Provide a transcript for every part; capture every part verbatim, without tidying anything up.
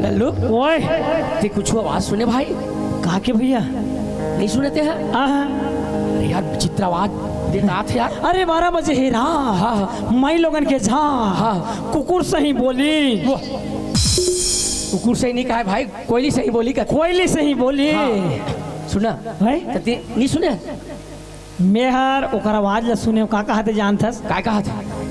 Hello. ओए। ते कुछ आवाज सुने भाई? का के भैया? नहीं सुने ते हैं? हाँ, हाँ। अरे यार, विचित्र आवाज देता थे यार। अरे, बारह बजे हे रा। हाँ, हाँ। माई लोगन के जा। हाँ। कुकुर सही बोली। वो कुकुर सही नहीं कहा है भाई, कोयली सही बोली का। कोयली सही बोली। हाँ। सुना? भाई? ते नहीं सुने? मेहर ओकर आवाज ला सुने, का कहा थे जानथस? का कहा थे?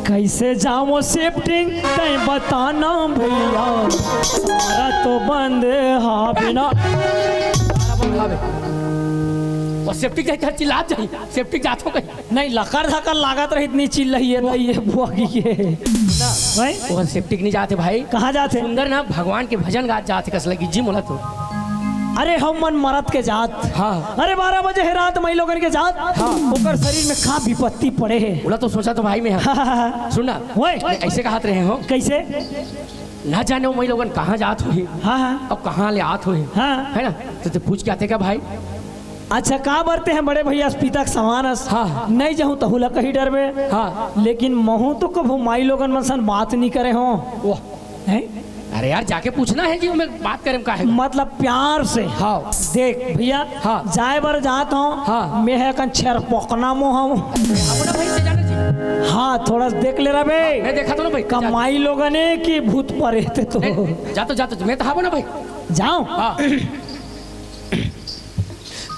कैसे जाओ शिफ्टिंग, तैं बताना भैया, हमारा तो बंद हा बिना। हमारा बंद हा बे। वो सेफ्टी के घर चिल्लात जाई, सेफ्टी जात हो गई। नहीं, लकर धकर लागत रही, इतनी चिल्लही है, नहीं, ये बुआ की ये। ना, भाई? वो सेफ्टी नहीं जाते भाई। कहाँ जाते? सुंदर ना, भगवान के भजन गात जाते, कस लगी जी मोला तो। अरे, हम मन मरत के जात। हाँ। अरे, बारह बजे हे रात माई लोगन के जात। हाँ। ओकर शरीर में का विपत्ति पड़े हे। बोला तो सोचा तो भाई मैं, हाँ। सुन ना। ओए। ऐसे कहत रहे हो। कैसे? ना जाने वो माई लोगन कहाँ जात होही। हाँ, हाँ। और कहाँ ले आत होही। हाँ। है ना? तो ते पूछ के आते का भाई? अच्छा, का बरते हैं बड़े भैया, पीता के समान अस। हाँ। नहीं जाहूँ तहू ला कही डरबे। हाँ। लेकिन महू तो कभू माई लोगन मन सन बात नहीं करे हो। वाह। हैं? अरे यार, जाके पूछना है जी, मैं बात करें का है? मतलब प्यार से। हाँ। देख भैया, हाँ। जाए बर जात हूँ। हाँ। मैं है कन छेर पोकना मोह हूँ। अपना भाई से जाना जी। हाँ, थोड़ा सा देख ले रहा बे। मैं देखा तो ना भाई। कमाई लोगन है कि भूत परेत तो। नहीं, जा तो, जा तो, मैं तो हाँ ना भाई। जाओ। हाँ।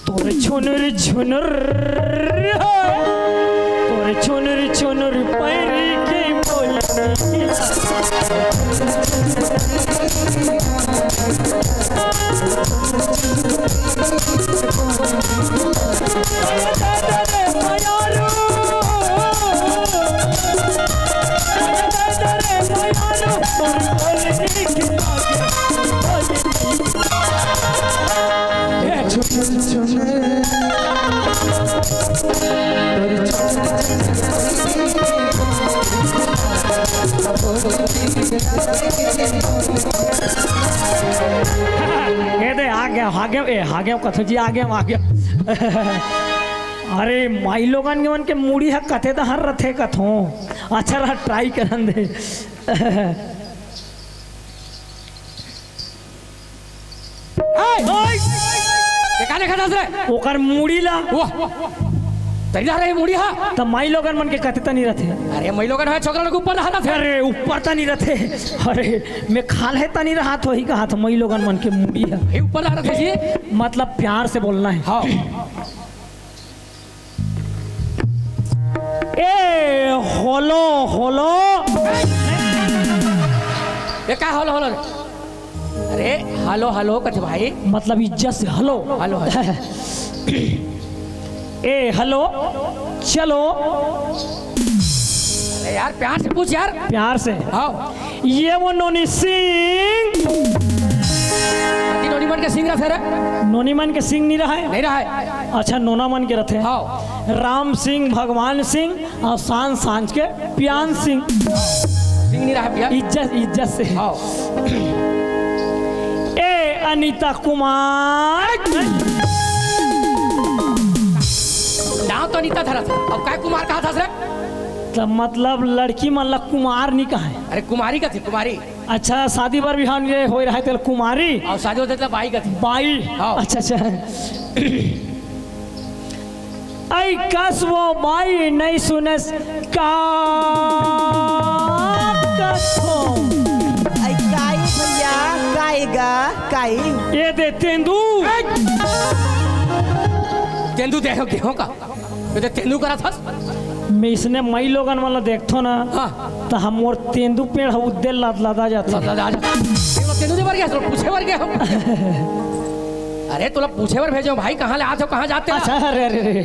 तोर छुनुर छुनुर, तोर छुनुर छुनुर पैरी के बोली। ए दे, आ गया, आ गया, ए, आ गया, कथो जी, आ गया, आ गया। अरे, माई लोगन के मन के मुड़ी ह कते दहर रथे कथो। अच्छा रहा, ट्राई करन दे। ए! ओए! ये का देखत हस रे? ओकर मुड़ी ला। वाह! तरी रहे मुड़ी हा। त माई लोगन मन के कते तनी रथे। अरे, माई लोगन ह, छोकरा लोग ऊपर रहा रथे। अरे, ऊपर तनी रथे। अरे, मैं खाल्हे तनी रहा तो ही कहा था, माई लोगन मन के मुड़ी हा। ये ऊपर रहा रथे जी। मतलब प्यार से बोलना है। हाँ। ए, होलो, होलो। ये का होलो, होलो रे? अरे, हेलो, हेलो कथे भाई। मतलब इज्जत से हेलो। Hello, hello. ए, हेलो, चलो। अरे यार, प्यार से पूछ यार। प्यार से। हाँ। ये वो नोनी सिंह। अति नोनी मन के सिंह रथे रे। नोनी मन के सिंह नहीं रहा है? नहीं रहा है। अच्छा, नोना मन के रथे। हाँ। राम सिंह, भगवान सिंह और सांझ सांझ के प्यान सिंह। सिंह नहीं रहा भैया। इज्जत, इज्जत से। हाँ। ए अनिता कुमार। नाम तो अनिता धरा था, अब काय कुमार कहा था रे? तो मतलब लड़की मन ला कुमार नहीं कहा है। अरे कुमारी का थी, कुमारी। अच्छा, शादी बर बिहाव नहीं होए रहा है, तेल कुमारी। और शादी होते तो बाई का थी। बाई। हाँ। अच्छा, अच्छा। ऐ कस वो बाई नहीं सुनस का कस हो। ऐ काई भैया, काई गा, काई। ये दे तेंदू। तेंदू दे हो, गेहूं का। ये दे तेंदू करा था। मैं इसने मई लोगन वाला देखथो ना। हाँ। त हम मोर तेंदू पेड़ ह उद्दे लद-, लदा जाथे। लदा, लदा जाथे। ये लोग तेंदू दे बर गया, पूछे बर गया हम। अरे, तोला पूछे बर भेजे हो भाई, कहाँ ले आते हो, कहाँ जाते हो? अच्छा, अरे, अरे, अरे।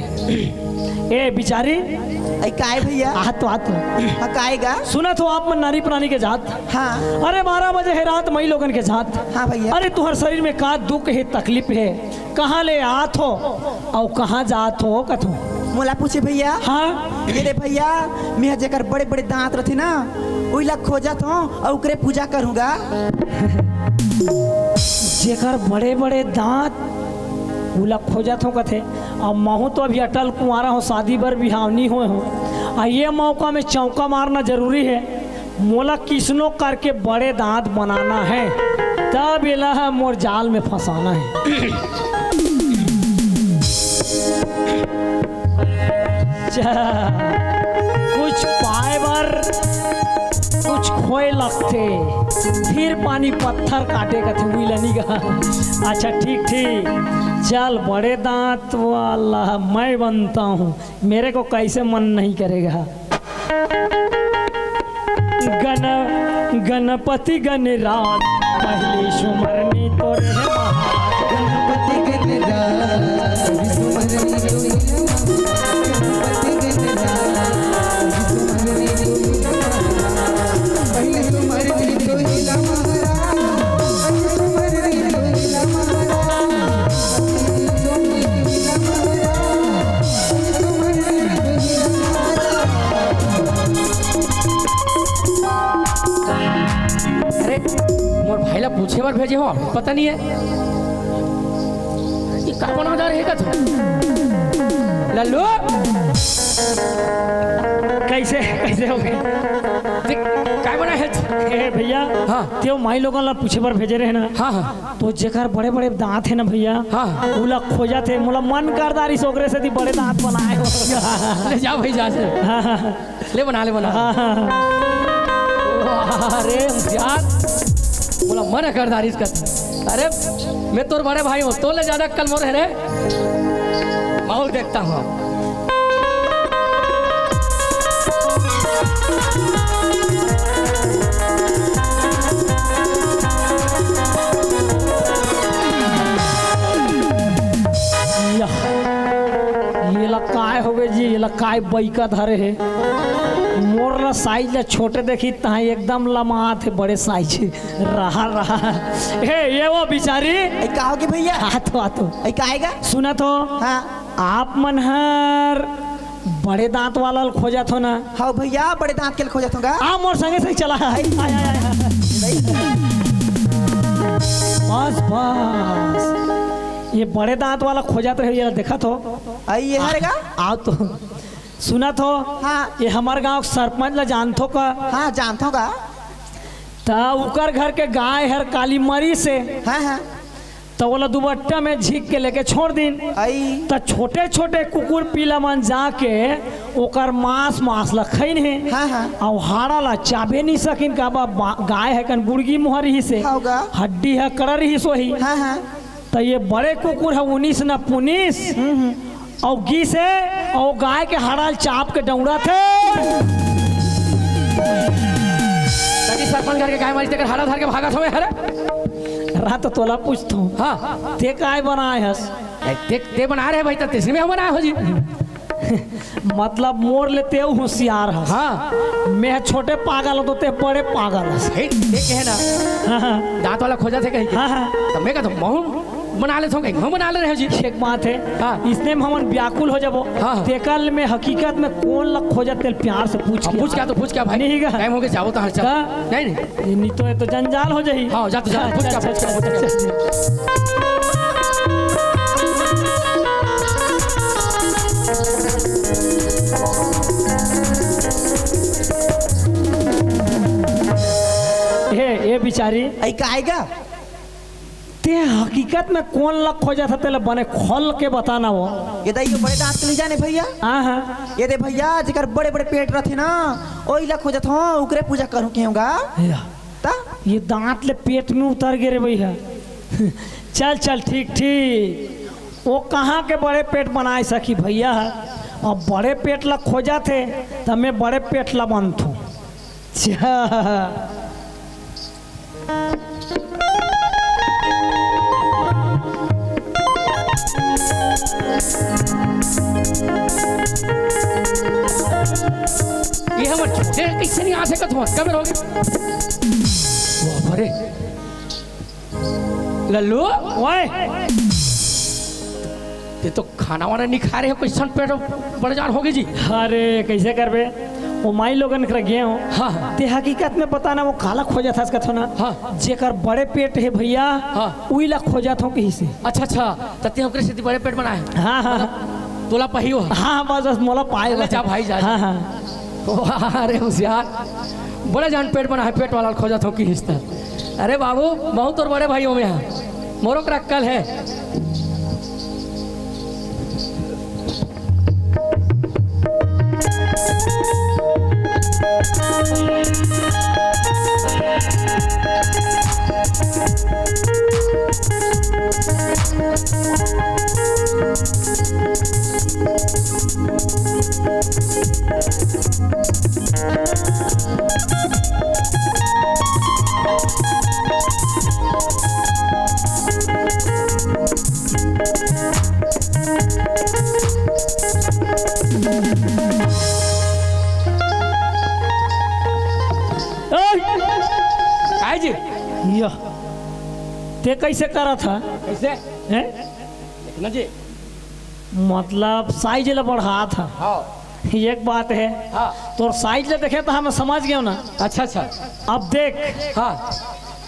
ए, बिचारी। ऐ, काय भैया? आ तो, आ तो। हाँ, काय गा? सुना तो आप मन नारी प्राणी के जात। हाँ। अरे, बारह बजे है रात, मई लोगन के जात। हाँ भैया। अरे, तुहर शरीर में का दुख है, तकलीफ है? कहाँ ले आत हो अउ कहाँ जात हो कथो? मोला पूछे भैया। हाँ। ये रे भैया, मैं जेकर बड़े-बड़े दांत रथे ना, उइला खोजत हो अउ ओकरे पूजा करूँगा। जेकर बड़े-बड़े दांत, उला खोजत हो कथे। अब महू तो अभी अटल कुंवारा हो, शादी बर बिहाव नी होए हो। आ ये मौका में चौका मारना जरूरी है। मोला किसनो करके बड़े दांत बनाना है। तब एला ह मोर जाल में फंसाना हे। जा, कुछ पाए बर कुछ खोए लगथे, फिर पानी पत्थर काटे कथे, उइला नी गा। अच्छा, ठीक, ठीक, चल, बड़े दांत वाला मैं बनता हूँ, मेरे को कैसे मन नहीं करेगा। गण गणपति गणराज, पहली सुमरनी तोरे हे महाराज। गणपति गणराज, पहली सुमरनी तोरे हे महाराज। गणपति गणराज, पहली सुमरनी तोरे हे महाराज। पहली सुमरनी तोरे हे महाराज। पहली सुमरनी तोरे हे महाराज। अरे, मोर भाई ला पूछे बर भेजे हो, पता नहीं है। ये का बना जा रहे का तू? लल्लू? कैसे, कैसे हो गए? देख, काय बना है? ए भैया, हाँ। तें माई लोगन ला पूछे बर भेजे रहे ना? हाँ, हाँ। तो जेकर बड़े-बड़े दांत हे ना भैया, हाँ। ओला खोजत हे, मोला मन कर डारिस ओकरे सेती बड़े दांत बनाए हो। ले जा भाई, जा से। हाँ, हाँ, हाँ। ले बना, ले बना। हाँ, हाँ, हाँ। वाह रे होशियार, मोला मन कर डारिस कथे। अरे, मैं तोर बड़े भाई हूँ, तोर ले ज्यादा अक्कल मोर हे रे। मैं देखता हूँ। या, ये ला काय होगे जी, ये ला काय बइका धरे हे। मोर ला साइज ला छोटे देखी, तहाँ एकदम लमात हे बड़े साइज। रहा, रहा। हे, ये वो बिचारी। ए, का होगे भैया? आ तो, आ तो। ए, का आएगा? सुना तो। हाँ। आप मन हर बड़े दांत वाला ल खोजत हो ना? हाँ भैया, बड़े दांत के ल खोजत हों गा। आ, मोर संगे संगे चला। आय, आय, आय, आय। बस, बस। ये बड़े दांत वाला खोजत रहे, ये देखत हो? आई, ये हरे गा? आओ तो। सुनत हो? हाँ। ये हमर गांव के सरपंच ला जानथो का? हाँ, जानथों गा। त उकर घर के गाय हर काली मरिस हे। हाँ, हाँ। त ओला दुबट्टा में झींक के लेके छोड़ दिन। आई। त छोटे-छोटे कुकुर पीला मन जाके ओकर मांस, मांस ला खइन हे। हाँ, हाँ। अउ हाड़ा ला चाबे नी सकिन, काबर बा-, गाय हे कन गुड़गी मुहा रिहिस हे। हव गा। हड्डी ह कड़ा रिहिस होही। हाँ, हाँ। त ये बड़े कुकुर ह उनिस न पुनिस। हम्म, हम्म। अउ गिस हे, अउ गाय के हाड़ा ल चाप के डौड़त हे। कति सरपंच घर के गाय मारिस, तेकर हाड़ा धर के भागत हवे, हरे? रा तो तोला पूछथों। हाँ। तें काय बनाए हस? ए, तें, तें बनाए रहे भाई, त तेसने में हम बनाए हो जी। मतलब मोर ले तें होशियार हस। हाँ। मैं छोटे पागल हों तो तें बड़े पागल हस। हे, तें कहे ना। हाँ, हाँ। दांत वाला खोजत हे कहीं के। हाँ, हाँ। त मैं कहत हों, महूं बना लेथों कहीं, महूं बना ले रहे हो जी। एक बात हे। हाँ। इसने में हमन व्याकुल हो जाबो। हाँ, हाँ। तेकर ले मैं हकीकत में कोन ला खोजत तेला प्यार से पूछ हाँ, के पूछ के आ तो, पूछ के आ भाई। नहीं गा। टाइम होगे, जाओ तो, हाँ, चल। का? नहीं, नहीं। ये नहीं तो, ये तो जंजाल हो जाही। हाँ, जा तो, जा, पूछ के आ, पूछ के आ, पूछ के आ। हे, ए बिचारी। आई का आएगा? तें हकीकत में कोन ला खोजत हस, तेला बने खोल के बताना वो। ये दे, ये बड़े दांत के नी जाने भैया। हाँ, हाँ। ये दे भैया, जेकर बड़े-बड़े पेट रथे ना, ओही ला खोजत हों, ओकरे पूजा करूँ कहूँगा। या। त? ये दांत ले पेट में उतर गे रे भैया। चल, चल, ठीक, ठीक। वो कहाँ के बड़े पेट बनाए सकी भैया? अब बड़े पेट ला खोजत हे, त मैं बड़े पेट ला बनथों। अच्छा। ये हमर छोटे कइसे नहीं आ सकत हो? कब हो गए? बाप रे। लल्लू, ओए। तें तो खाना वाना नहीं खा रहे हो, कइसन पेट बड़े जान होगे जी? अरे, कइसे करबे? वो माई लोगन करा गे हों। हाँ, हाँ। तें हकीकत में बता ना, वो काला खोजत हस कथो ना? हाँ। जेकर बड़े पेट हे भैया, हाँ। उही ला खोजत हों कहिस हे। अच्छा, अच्छा, त तें ओकरे सेती बड़े पेट बनाए हे? हाँ, हाँ। मतलब, तोला पाही हो? हाँ, हाँ, बस, बस, मोला पाए अरे, बस। जा भाई, जा, जा। हाँ, हाँ। वाह रे होशियार, बड़े जान पेट बनाए हे, पेट वाला खोजत हों कहिस त। अरे बाबू, महूँ तोर बड़े भाई हों मैं हा, मोरो कर अक्कल हे। ओए! काय जी? यह, ते कैसे करत हा? कैसे? हैं? देखना जी। मतलब size ला बढ़ात हा। हाँ। एक बात हे। हाँ। तोर size ला देखे त हम समझ गेंव ना। अच्छा, अच्छा। अब देख। हाँ।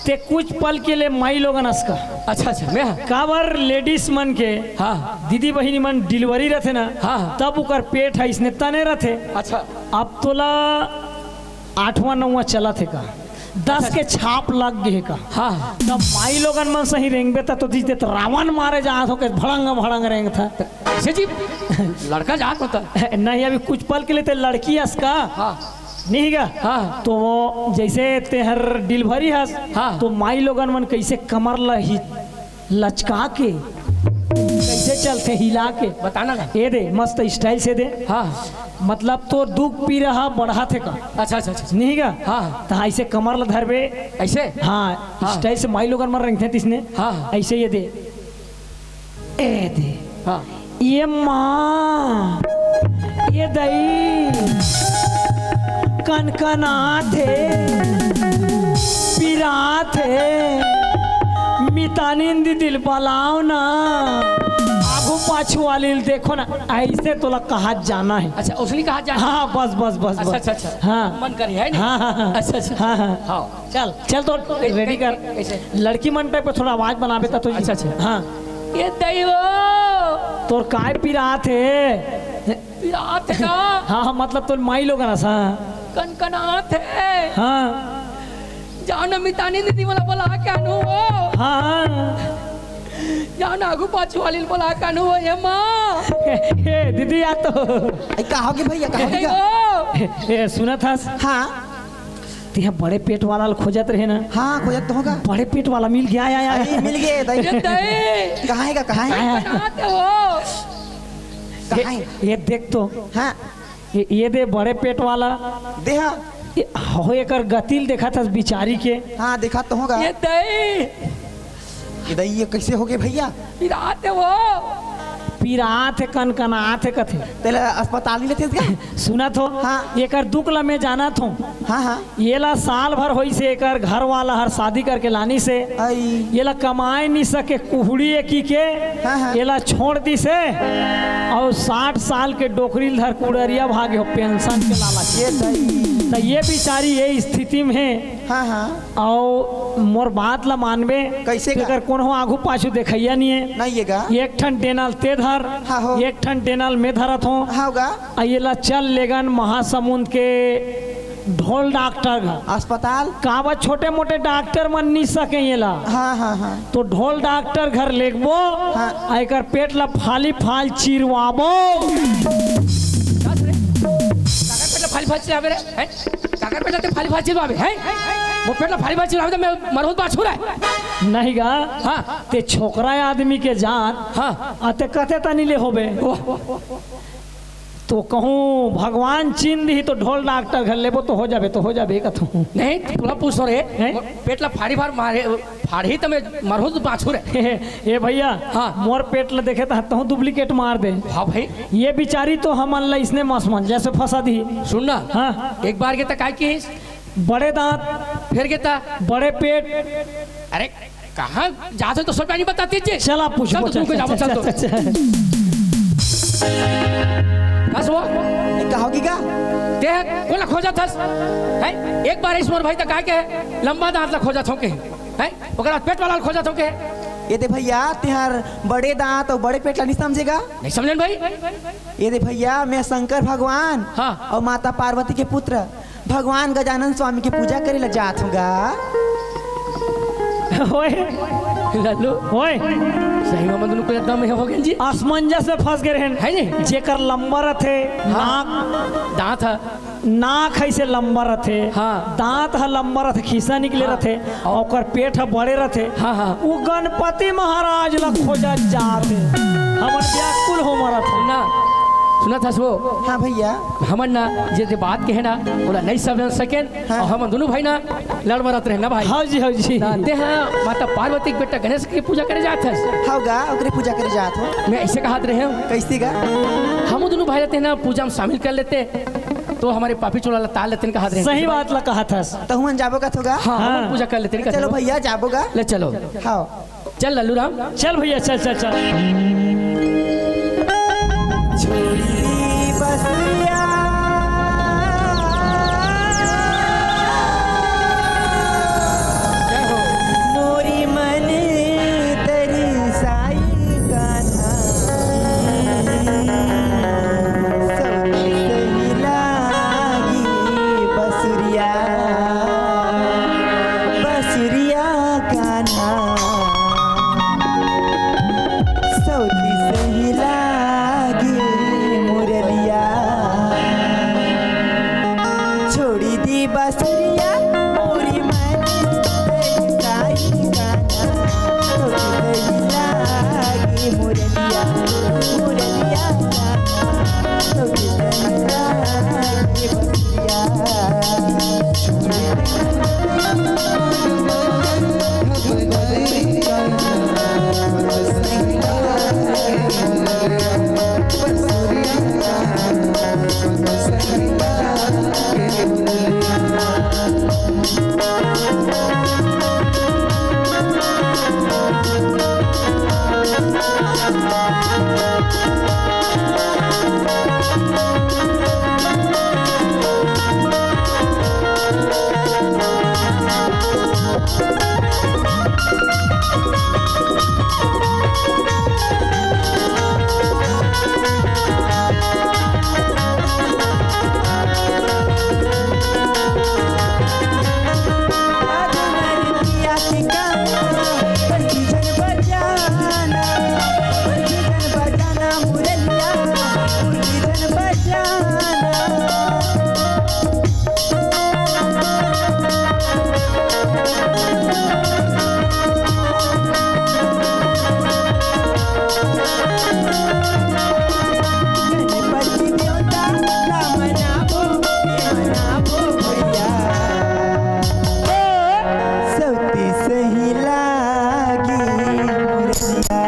ते कुछ पल के लिए माई लोगन अस का। अच्छा, अच्छा, मैं हाँ। काबर ladies मन के, हाँ। दीदी बहिनी मन delivery रथे ना, हाँ, हाँ। तब ओकर पेट ह इसने तने रथे। अच्छा। अब तोला आठवां नौवां चलत हे का, दस के छाप लग गे हे का। हाँ। तब माई लोगन मन सही रेंगबे त, तो दिस देत रावण मारे जात हो के भड़ंग भड़ंग रेंगत हा। कैसे जी? लड़का जात होता। नहीं, अभी कुछ पल के लिए ते लड़की अस का। हाँ। नहीं का? हाँ। तो वो जैसे तेहर delivery हस, हाँ। तो माई लोगन मन कैसे कमर ला ही लचका के, कैसे चलथे हिला के। बताना ना। ये दे, मस्त style से दे। हाँ। मतलब तोर दुख पीरा हा बढ़ाथे का। अच्छा, अच्छा, अच्छा। नहीं का? हाँ, हाँ। त ऐसे कमर ला धरबे। ऐसे? हाँ, हाँ। Style से माई लोगन मन रेंगथे तिसने। हाँ, हाँ। ऐसे ये दे। ए दे। हाँ। ये माँ, ये दई, कनकनाथे, पिराथे, मितानिन दीदी ल बलाव ना, आगू पाछू वाली ल देखो ना, ऐसे तोला कहा जाना हे। अच्छा, उसने कहा जाना। हाँ, बस, बस, बस, अच्छा, बस। अच्छा, अच्छा। हाँ। मन करे हे ना? हाँ, हाँ, हाँ। अच्छा, अच्छा। हाँ, हाँ। हाँ। चल, चल तो ए, ready ए, कर। कैसे? लड़की मन type का थोड़ा आवाज बनाबे त तो। अच्छा, अच्छा। हाँ। ये दई वो। तोर काय पिरात हे? पिरात हे का? हाँ, हाँ, मतलब तोर माई लोगन अस। कनकनात हे। हाँ। जाओ ना मितानी दीदी मोला बला के आनू वो। हाँ, हाँ। जाओ ना आगू पाछू वाली ल बला के आनू वो, ये माँ। ए, दीदी आ तो। ए, का होगे भैया, का होगे ए, का? वो। ए, सुनत हस? हाँ। तिहा बड़े पेट वाला ल खोजत रहे ना। हाँ, खोजत तो हों गा। बड़े पेट वाला मिल गया, आय, आय, आय। अरे, मिल गए, दाई। ये दाई। कहाँ हे गा, कहाँ हे? आय, आय। कहाँ थे वो? कहाँ हे? ये, ये देख तो। हाँ। ये, ये दे बड़े पेट वाला। दे हाँ। ये, हो एकर गति ल देखत हस बिचारी के। हाँ, देखत तो हों गा। ये दाई। ए दई, ये कैसे होगे भैया? पिरात हे वो। पिरात हे, कनकनात हे कथे। तेला अस्पताल नइ लेतेस गा? सुनत हो? हाँ। एकर दुख ला मैं जानत हों। हाँ, हाँ। येला साल भर होइस हे, एकर घर वाला हर शादी करके लानिस हे। आई। येला कमाए नइ सके, कुहड़ी ए की के, हाँ, हाँ। येला छोड़ दिस हे। अउ साठ साल के डोकरी ल धर कुड़रिया भागे हो, pension के लालच। ये दई। त ये बिचारी ये स्थिति में हे। हाँ, हाँ। अउ मोर बात ला मानबे, कइसे का? तेकर कोनो आगू पाछू देखइया नइ हे। नइ हे गा। एक ठन डेनल ते धर, हाँ हो। एक ठन डेनल मैं धरत हों। हाँ गा। अ येला चल लेगन महासमुंद के ढोल डॉक्टर घर। अस्पताल? काबर छोटे मोटे डॉक्टर मन नइ सके येला। हाँ, हाँ, हाँ। तो ढोल डॉक्टर घर लेगबो, हाँ। अ एकर पेट ला फाली फाल चिरवाबो। काकर पेट ला फाली फाल चिरवाबे रे? हैं? काकर पेट ला ते फाली फाल चिरवाबे, हैं? मोर पेट ला फाली फाल चिरवाबे त मैं मरहूं त बांचहूं रे। नहीं गा। हाँ। ते छोकरा आदमी के जान। हाँ। अ ते कते तनी ले होबे। ओह। तो कहूं भगवान चीन दिही तो ढोल डॉक्टर घर लेबो तो हो जाबे, तो हो जाबे कथूं। नहीं, तोला पूछो रे। हैं? मोर पेट ला फाड़ी फाड़ मारे, फाड़ही त मैं मरहूं त बांचहूं रे। ए भैया, हाँ। मोर पेट ला देखे त तहूं duplicate मार दे। हाँ भाई। ये बिचारी तो हमन ला इसने मस मन जैसे फंसा दिही। सुन ना। हाँ। एक बार के त काय किहिस? बड़े दांत। फेर के त? बड़े पेट। अरे, कहाँ जात हे तो सब नहीं बताते जी। चल आप पूछ, चल तो पूछ, तुमको चल, जाओ, चल, चल तो। चल, चल। कस वो? ए, का होगे गा? ते कोन ला खोजत हस? हैं? एक बार इस मोर भाई त काय के लंबा दांत ला खोजत हों के। हैं? ओकर बाद पेट वाला ला खोजत हों के। ए दे भैया, तेहर बड़े दांत अउ बड़े पेट ला नइ समझे गा? नइ समझेन भाई। ए दे भैया, मैं शंकर भगवान हाँ। अउ माता पार्वती के पुत्र भगवान गजानन स्वामी के पूजा करे ला जात हों गा। ओए, लल्लू। ओए। सही में हमन दुनों के दम हे हो गेन जी। असमंजस में फंस गे रहेन। हे जी। जेकर लंबा रथे, हाँ। नाक, दांत ह। नाक ह अइसे लंबा रथे, हाँ। दांत ह लंबा रथे, खीसा निकले हाँ। रथे, अउ ओकर पेट ह बड़े रथे। हाँ, हाँ। वो गणपति महाराज ला खोजत जात हे। हमन व्याकुल हो मरत हन। सुना, सुनत हस वो? हाँ भैया। हमन ना जे, जे बात कहे ना, ओला नहीं समझ सकेन। हाँ। अउ हमन दुनों भाई ना लड़ मरत रहे ना भाई। हाँ जी, हाँ जी। ना, ते हाँ माता पार्वती के बेटा गणेश के पूजा करे जात हस। हाँ गा, ओकरे पूजा करे जात हों। मैं अइसे कहत रहे हूँ। कइसे गा? हम दुनों भाई रहते ना, पूजा में शामिल कर लेते, तो हमरे पापी चोला ला तार लेते कहत रहे। सही बात ला कहत हस। त हमन जाबो कथो गा? हाँ, हमन हाँ। पूजा कर लेते कहत चलो रहे। भैया, जाबो गा। ले चलो। हाँ। चल लल्लू राम। चल भैया, चल, चल, चल। छोड़ी बसिया। जय हो। मोरी मन तरसाई कान्हा। सौती सही लागी बसुरिया। बसुरिया कान्हा। सौती सही लागे मुरलिया। छोड़ी दी बसुरिया मोरी मन साई गाना। सौती सही लागे मुरलिया, मुरलिया गाना। सौती सही लागे बसुरिया। गणपति देवता ला मनाबो, मनाबो भैया। सौती सही लागी मुरलिया,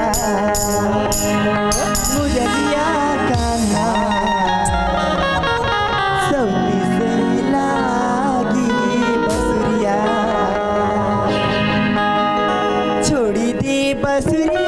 मुरलिया कान्हा। सौती सही लागी बसुरिया, छोड़ी दे बसुरिया।